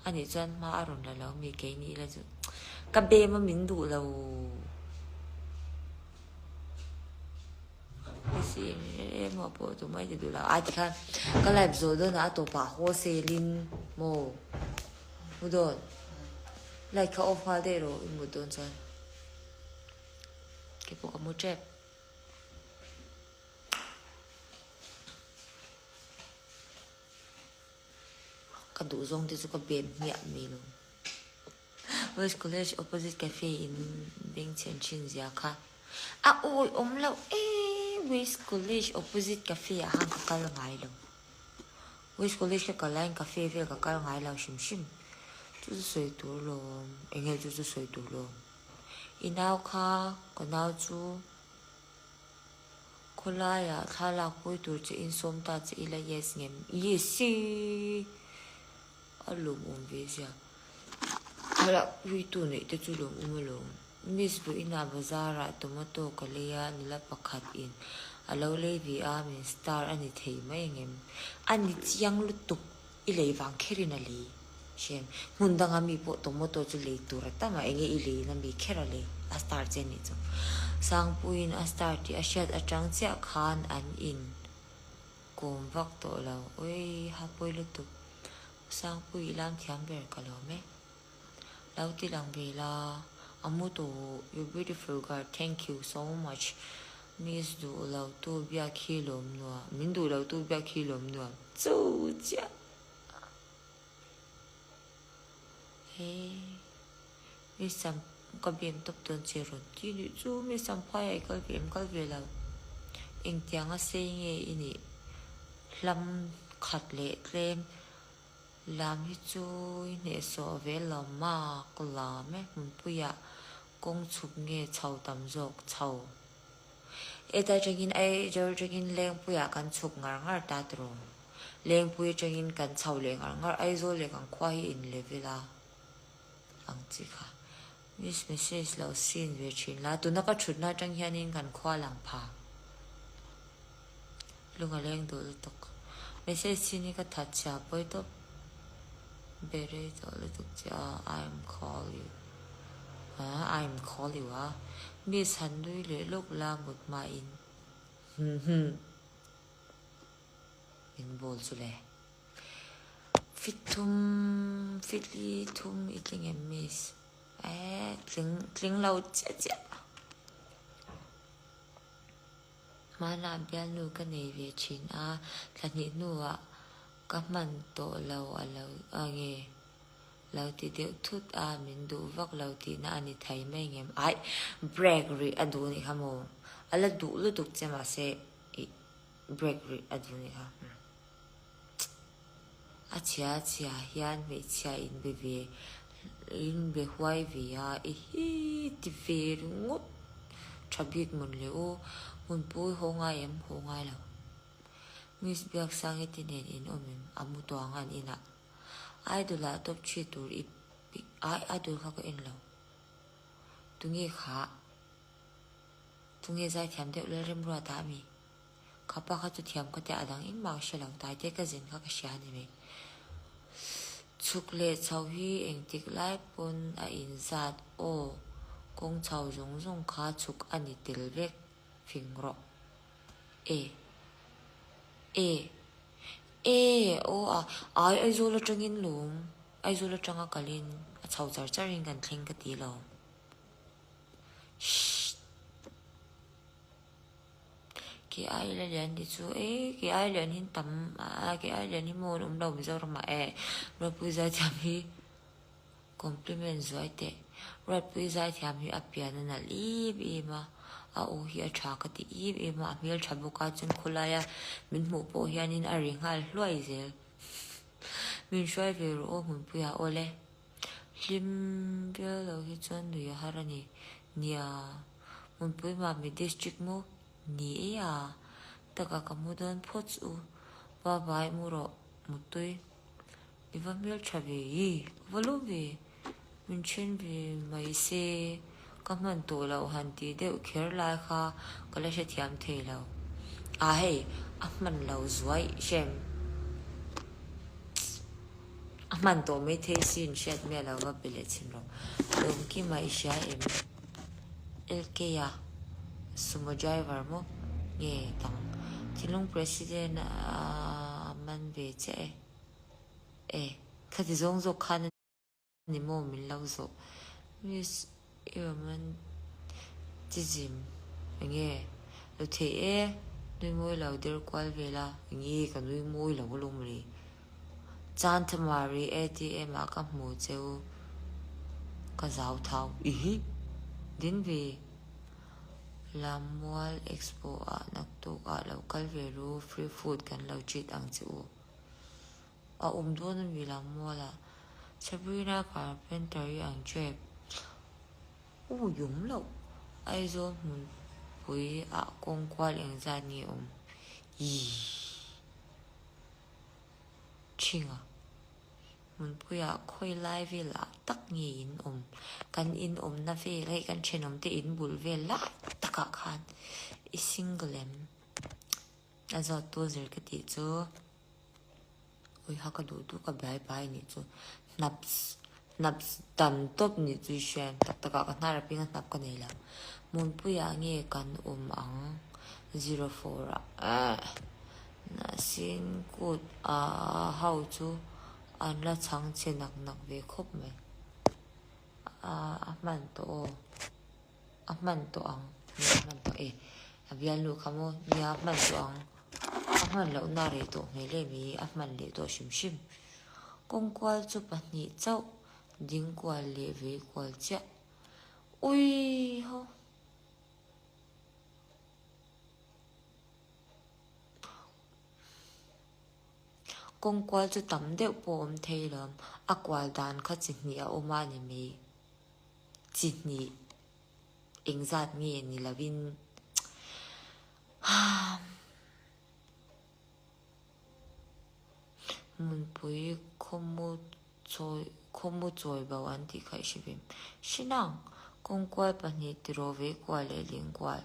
A nih chuan hma a rawn la lo mi kei ni ila chu ka bem a min duh lo. Emaw pawh tumah i ti duh lo a tikhan ka live zawh dawnah a tawpah wholesale in maw mu dawn light kha off nghal daih rawh i mut dawn chuan keipawh ka mu tep. Ka duh zawng te chu ka bem hmiah mai lo. West College opposite cafe in bengchhen thin zia kha a awi awm loh e West College opposite cafe ah khan ka kal ngai lo. West College ka kal laiin cafe vel ka kal ngai lo hrim hrim. Chu chu sawi tur lawm eng nge chu chu sawi tur lawm. I nau kha ka nau chu khawlaiah thla lak pui tur che in sawm ta che ila yes ngem yes i. A lawmawm ve zia. Thlalak puitu neih te chu lawmawm alawm. Miss Vawiinah bazarah tomato ka lei a, nula pakhat in a lo lei ve a, min star a ni thei mai angem? A ni chiang lutuk, i lei vang kherin a lei. Hrem, hmun danga mi pawh tomato chu lei tur a tam a, enge i leiin a mi kher a lei, a star che nih chu. Sangpuiin a star tih a hriat atang chiah khan an in. Kawm vak tawh lo. Ui ha pawi lutuk. Sangpui i lam thiam ber ka lawm e. Lo ti lang ve la. A mu tawh you beautiful girl thank you so much miss duh lo tu biak hi lawm nuam min duh lo tu biak hi lawm nuam chu chiah he miss sam ka bem tawp dawn che rawn ti nuih chu miss samphai ah i kal ve em kal ve lo engtiang a sei nge i nih hlam khat leh tlem lam hi chu i hnehsawh ve lo mak lam e hmunpuiah kawng chhuk nge chho tam zawk chho heta tangin Aizawl tangin Lengpuiah kan chhuk ngar ngar ta tawh Lengpui atangin kan chho leh ngar ngar Aizawl leh kan khua hi in level a. ang chi kha. Miss message lo sin ve thin la, tuna ka thutna atang hianin kan khua lang pha. Lung a leng duh lutuk. Message sin hi ka that chhia pawi tawp. Be rei tawh lutuk che a, I am call you. Ha, I am call you a. Miss han nui leh lawk la mut hmain. Hmm hmm. Min bawl chu le. Fit thum, fit li thum i tling em miss? Eh, tling, tling lo chiah chiah. Hmanah bialnu ka nei ve thin a, thla hnih hnuah ka hman tawh lo a lo a nge lo ti deuh thut a, min duh vak lo tihna a ni thei mai ngem. Aih, break rih a duh nih kha maw? A la duh lutuk che mahse ih break rih a duh nih kha. A chhia chhia hian hmeichhia in be ve in be huai ve a i hi ti ve ringawt tha bik mawn le u hmunpui haw ngai em haw ngai lo Miss Biaksangi te nen in awm em a mu tawh ang an inah Idol ah top thi tur i ai idol kha ka en lo tunge kha tunge zaithiam deuh Lalremruata ami. Ka pa kha chu thiam ka tia a dang engmah ka hre lo, taite ka zin kha ka hria a ni mai. Chhuk leh chho hi engtik lai pawn a inzat aw, kawng chho zawng zawng kha chhuk a ni tel vek, fing rawh. E. E. E. Aw a, ai Aizawl atangin lawm, Aizawl atanga kalin a chho char charin kan thleng ka ti lo. Shhh. Ke ai la lian ti chu e ke ai lian hi tam a ke ai lian hi maw an awm lo Mizoram ah e Ruatpui zaithiam hi compliment zuai teh Ruatpui zaithiam hi a pian a nalh em em a a aw hi a tha ka ti em em a a hmel tha bawk a chuan khawlai a min hmuh pawh hianin a ri nghal hluai zel min hruai ve rawh aw hmunpuiah aw le hlim viau lo hi chuan nui a har a ni nia. Hmunpui Mami District mu ni e a, taka ka mu dawn phawt u, bye bye mu rawh, muttui. I va hmel tha ve i, ka va lawm ve, min then ve mai se ka hman tawh loh han tih deuh kher lai kha ka la hrethiam thei lo. Ah hei, a hman lo zuai hrem. A hman tawh mai thei sin hriat miah lo va pe leh chhin rawh. Lawmkima i hria em? LK-a sumo driver maw nge dang? Thinlung president a man ve chiah e. E, khati zawng zawk khan a ni maw min lo zawh? Miss i romanticism enge lo thei e, nui mawi lo der kual vel a, enge ka nui mawi lo alawm le. Chanthamari ATM ah ka hmu che u ka zau thau ihi din ve Lammual Expo ah naktuk ah lo kal ve ru free food kan lo treat ang che u. A awm dawn a mi Lammual ah Sabrina Carpenter i ang trep u yum loh Aizawl hmunpui ah kawng kual engzat nge awm ii. Thinga, Hmunpuiah khawi lai velah tak nge in awm? Kan in awmna vel hei kan thenawmte in bul vel lai takah khan i single em? A zawt tu zir ka tih chu Uiha ka duh duh ka bai bai nih chu hnaps hnaps tam tawp nih chu i hria em? Tak takah ka hnar apinga hnap ka nei lo. Hmunpuiah nge kan awm ang 04 ah. Hnahsin kut a ho chu an la chhang chhe nak nak ve khawp mai. A a hman tawh aw. A hman tawh ang. Nia a hman tawh e. A bialnu kha maw? Nia a hman tawh ang. A hman lohna rei tawh hmel em i a hman leh tawh hrim hrim. Kawngkual chu pahnih chauh ding kual leh vei kual chiah. Ui ho. Kawng kual chu tam deuh pawh awm thei lo, a kual dan kha chi hnih a awm a ni mai. Chi hnih engzat nge ni lovin Hmunpui khawmu chawi khawmu chawi bo an tih kha i hre ve em? Hrinang, kawng kual pahnih tiraw vei kual leh ling kual.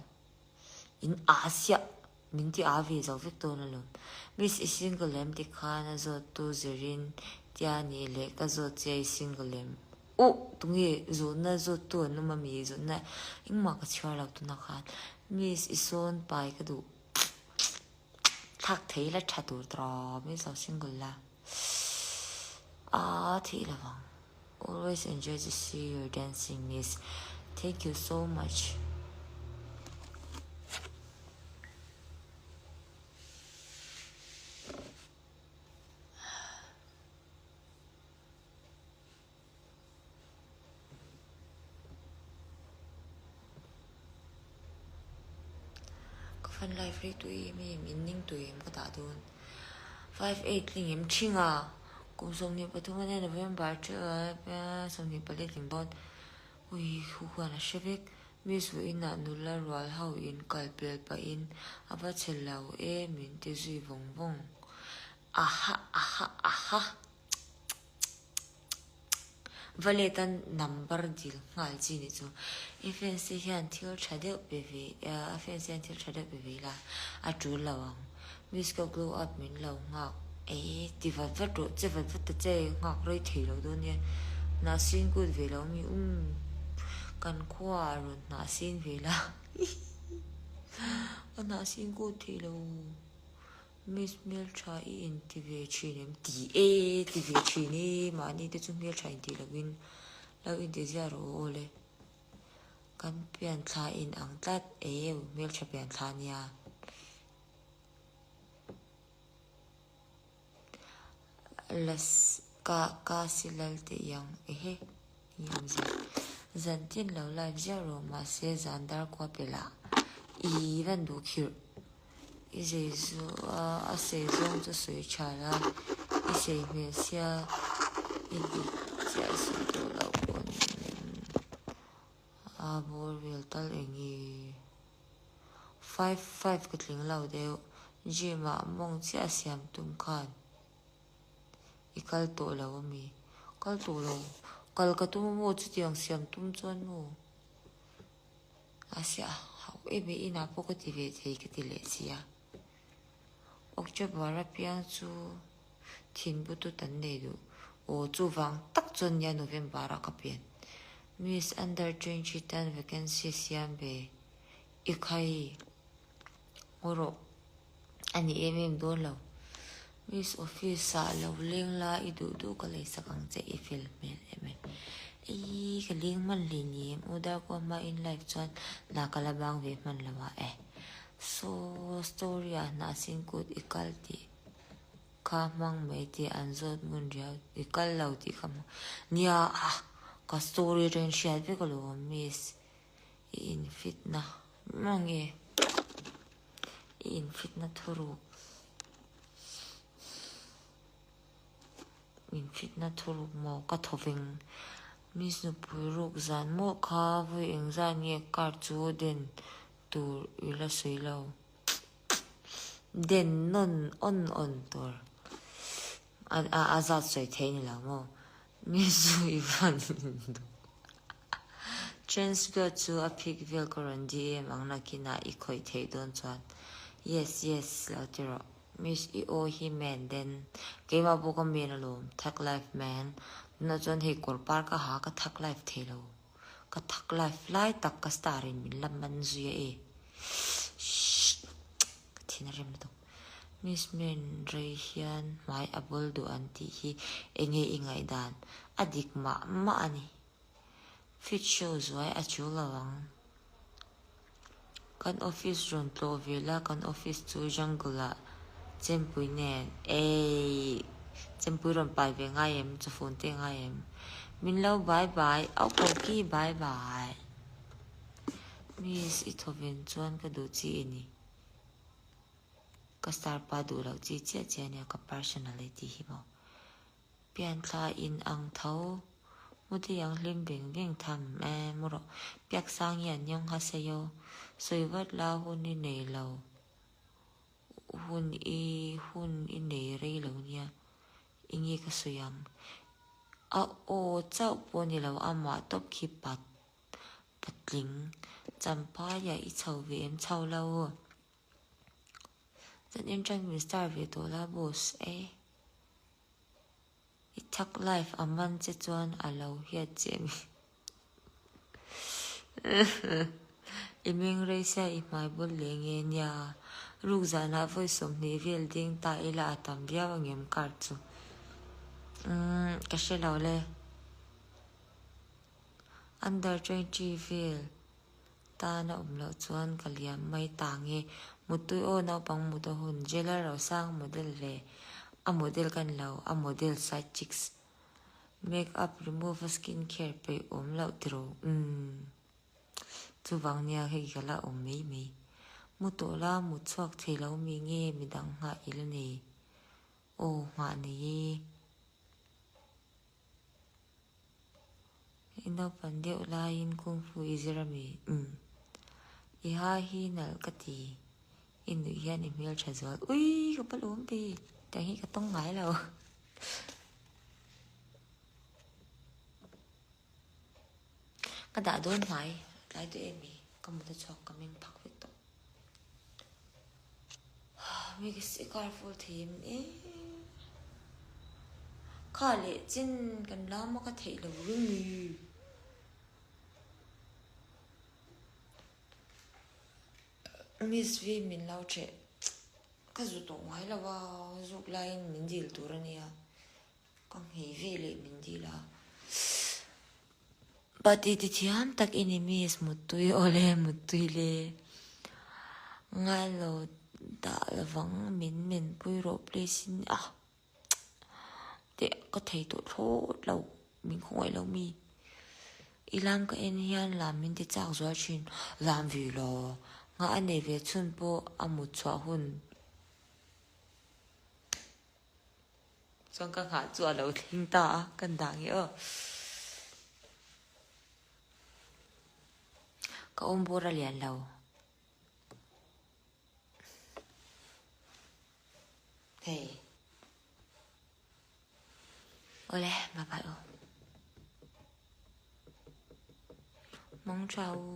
In a siah min ti a ve zo vek dawn alawm. Miss i single em ti khan a zawt tu zirin tia nih leh ka zawt che i single em? Uh tunge zawhna zawt tu an awm ami zawhna engmah ka chhiar lo tunah khan Miss i sawn pai ka duh thlak thei la tha tur tawp miss lo single la a thih lovang. Always enjoy to see your dancing miss thank you so much. Ka fan live rei tui em em in ning tui em ka dah dawn 58 tling em thinga kum 23 ania November 24 tling dawn ui hu huan a hre vek miss vawiinah nula rual ho in kal pel pahin a va che lo e min ti zui vawng vawng aha aha aha. Va let a number dil nghal chi nih chu i fans te hian thil tha deuh pe ve a fans te hian thil tha deuh pe ve ila a tul lo ang miss ka glow up min lo nghak e ti vat vat rawh che vat vat ta che nghak rei thei lo dawn nia hnah sin kut ve lo mi um kan khua ah rawn hnah sin ve la hihi ka hnah sin kut thei lo. Miss hmeltha i inti ve thin em? Ti e, ti ve thin e, mahni te chu hmeltha inti lovin lo inti ziah rawh aw le. Kan pian thla in ang tlat e, hmeltha pian thla nia. Las ka ka si lal te iang ehe ni awm zia. Zan tin lo live ziah rawh mahse zan dar kua pelah i van duh khirh. I zei zu a, a sei zawng chu sawi tha la, i sei hmel sia i dik chiah sawi tawh loh pawn a bawr vel tal eng nge 5 5 ka tling lo deuh gym ah mawng chiah siam tum khan. I kal tawh lo ami? Kal tawh lo. Kal ka tum a maw chutiang siam tum chuan maw? Mahse a hauh em e inah pawh ka ti ve thei ka ti leh si a. October apiang chu thinbutut an nei duh. Aw chuvang tak chuan nia November ah ka pian. Miss under 20 tan vacancy siam ve i khai ngaw rawh. A ni em em dawn lo. Miss office ah lo leng la i duh duh ka lei sak ang che i fel hmel em e. Eii ka leng hman hle ni em u Darkua hma in live chuan hna ka la bang ve hman lo a e. Saw story ah hna sin kut i kal tih kha hmang mai tih an zawt ngun riau i kal lo tih kha hmang nia ah ka story atangin hriat vek alawm miss i infit na mange i infit na thuruk infit na thuruk maw ka thawveng miss nupui ruk zan maw kha vawi engzat nge card chu den tur i la sawi lo den nawn awn awn tur a zat sawi thei ni lo maw miss chu i van duh Chance vel chu a phik vel ka rawn DM ang nakinah i khawih theih dawn chuan yes yes lo ti rawh miss i aw hi man den keimah pawh ka men alawm thak life man tunah chuan hei kawr par ka ha ka thak life thei lo. Ka thak life lai tak ka star in min la man zui a e. Shhh. Ka thin a rem lutuk. Miss Men rei hian hmai a bawl duh an tih hi enge i ngaihdan? A dik mah mah a ni. Fit show zuai a chu lo ang. Kan office rawn tlawh ve la, kan office chu jungle ah chempui nen eii chempui rawn pai ve ngai em, chawfun te ngai em? Min lo bye bye, au ko ki bye bye. Miss i thawven chuan ka duh chi i ni. Ka star pa duh loh chi chiah chiah ania ka personality hi maw. Pianthla in ang tho Mudi ang hlim veng veng tham e mu rawh. Piak sang hian nyawng ha saio sawi vat la hun i nei lo hun i hun i nei rei lo nia i nge ka sawi ang. A aw chauh pawh ni lo amah tawp khi pat patling champaia i chho ve em chho lo. Zan in tang min star ve tawh la boss e. I thak life a man che chuan a lo hiat che mi. I meng rei sia i hmai bul leh nge nia. Ruk zanah vawi 20 vel ding ta ila a tam viau angem card chu. Umm ka hre lo le. Under 20 vel. Tan a awm loh chuan ka liam mai ta nge. Muttui aw naupang mut a hun Jailer Rosang model ve a model ka ni lo a model side chicks make up remove a skin care peih awm loh tiraw umm chuvang nia hei ka la awm mai mai mu tawh la mut chhuak thei lo mi nge midang nghah i la nei aw nghah nei e. I naupan deuh laiin kung fu i zir a mi? Umm. I ha hi nalh ka ti. I nuih hian i hmel tha zual. Ui! Ka pa lawm ve. Tiang hi ka tawng ngai lo. Ka dah dawn hnai. Tlai duh em i? Ka mut a chhuak ka meng phak vek tawh. Mi ka si kar full thei em e. Kha leh chin kan lam a ka theih lo ring ni. Miss V min lo theh. Ka zu tawh ngai lo a, zuk laiin min dil tur a nia. Ka nghei ve leh min dil a. Pati ti thiam tak i ni miss Muttui awle Muttui le. Ngai lo dah lovang min men pui rawh please in a teh ka thei tawh thlawt lo min khawngaih lo mi. I lam ka en hian lam min ti chak zual thin lam ve lo nghah a nei ve chhun pawh a mut chhuah hun. Chuan ka nghah chu a lo thleng ta a, kan dah nge aw. Ka awm bawr a lian lo. Hei. Awle, bye bye aw. Mang tha u.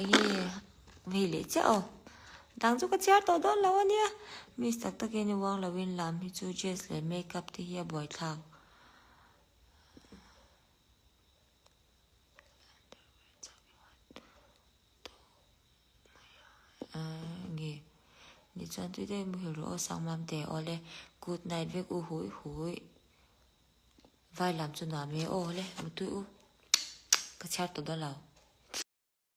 Enge vei leh chiah aw. Dang chu ka chhiar tawh dawn lo ania. Miss tak takin i uang loin lam hi chu dress leh makeup te hi a buaithlak. Nge ni chuan tui deuhin muhil rawh aw Sangmam te awle good night vek u hui hui vai lam chu nuam e aw le mutui u ka chhiar tawh dawn lo.